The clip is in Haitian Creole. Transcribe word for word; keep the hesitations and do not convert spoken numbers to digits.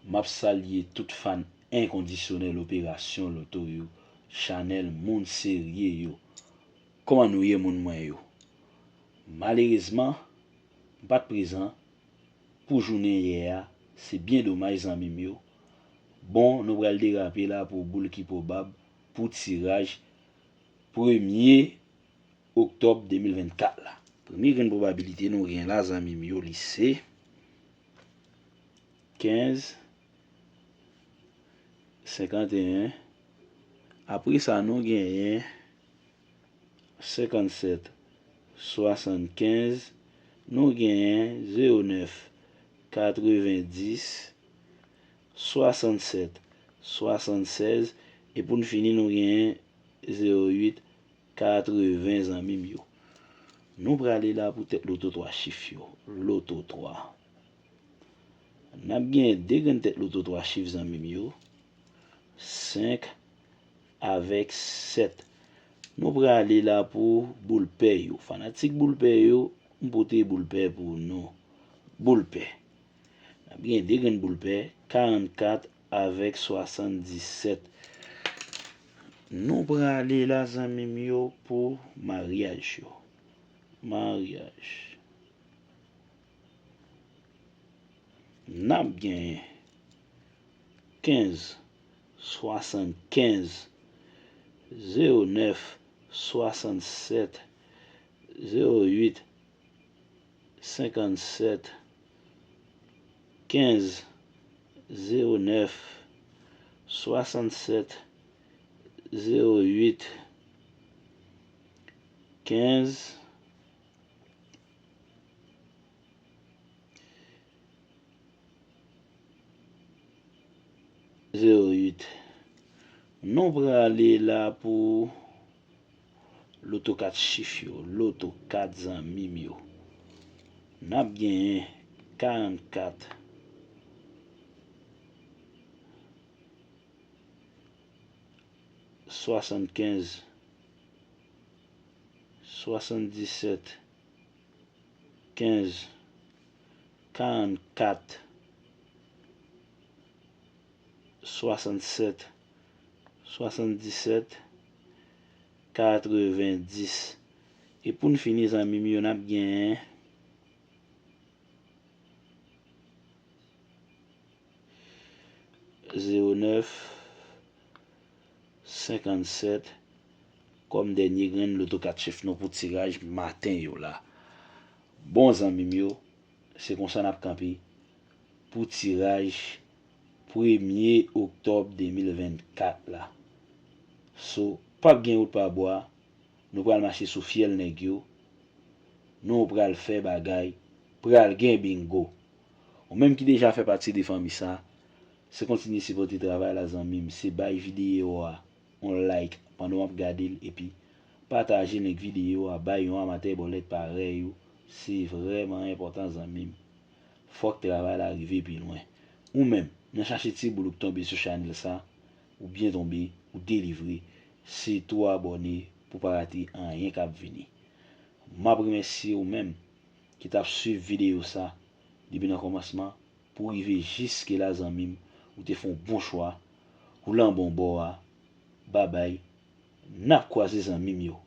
M ap salye tout fan enkondisyonèl Operasyon Loto yo, chanèl moun serye yo. Kòman nou ye, moun mwen yo? Malerezman, m pa t prezan pou jounen yè a, se byen domaj, zanmi m yo. Bon, nou pral derape la pou boul ki pwobab pou tiraj premye oktòb de mil vennkat la. Premye grenn pwobabilite nou gen la, zanmi m yo, li se kenz, senkanteyen. Apre sa, nou genyen senkannsèt, swasannkenz. Nou genyen zewo nèf, katrevendis, swasannsèt, swasannsèz. E pou n fini, nou genyen zewo uit, katreven, zanmi m yo. Nou prale la pou tèt loto twa chif yo. Loto twa. N ap gen de grenn tèt loto twa chif, zanmi m yo. Senk avèk sèt. Nou prale la pou boul pè yo. Fanatik boul pè yo, m pote boul pè pou nou. Boul pè. N ap gen de grenn boul pè, karannkat avèk swasanndisèt. Nou prale la, zanmi m yo, pou maryaj yo. Maryaj. N ap gen kenz, swasannkenz, zewo nèf, swasannsèt, zewo uit, senkannsèt, kenz, zewo nèf, swasannsèt, zewo uit, kenz, zewo uit. Nou prale la pou loto kat chif yo, loto kat, zanmi m yo. N ap genyen karannkat, swasannkenz, swasanndisèt, kenz, karannkat, swasannsèt, swasanndisèt, katrevendis. E pou n fini, zanmi m yo, n ap genyen zewo nèf, senkannsèt kòm dènye grenn loto kat chif nou pou tiraj maten yo la. Bon, zanmi m yo, se konsa n ap kanpe pou tiraj premye oktòb de mil vennkat la. So, p ap gen wout pa bwa, nou pral mache sou fyèl nèg yo, nou pral fè bagay, pral gen bingo. Ou menm ki deja fè pati de fanmi sa, se kontinye sipòte travay la, zanmi m, se bay videyo a yon like pandan w ap gade l, epi pataje link videyo a bay yon amatè bòlèt parèy ou. Se vrèman enpòtan, zanmi m. Fòk travay la rive pi lwen. Ou menm, nan chache ti boul ou k tonbe sou chanèl sa, ou byen tonbe, ou delivre. Se tou abòne pou pa rate anyen k ap vini. M ap remèsye ou menm ki t ap swiv videyo sa depi nan kòmansman pou rive jiske la, zanmi m. Ou te fè yon bon chwa. Ou lan bon bò a. Babay. N ap kwaze, zanmi m yo.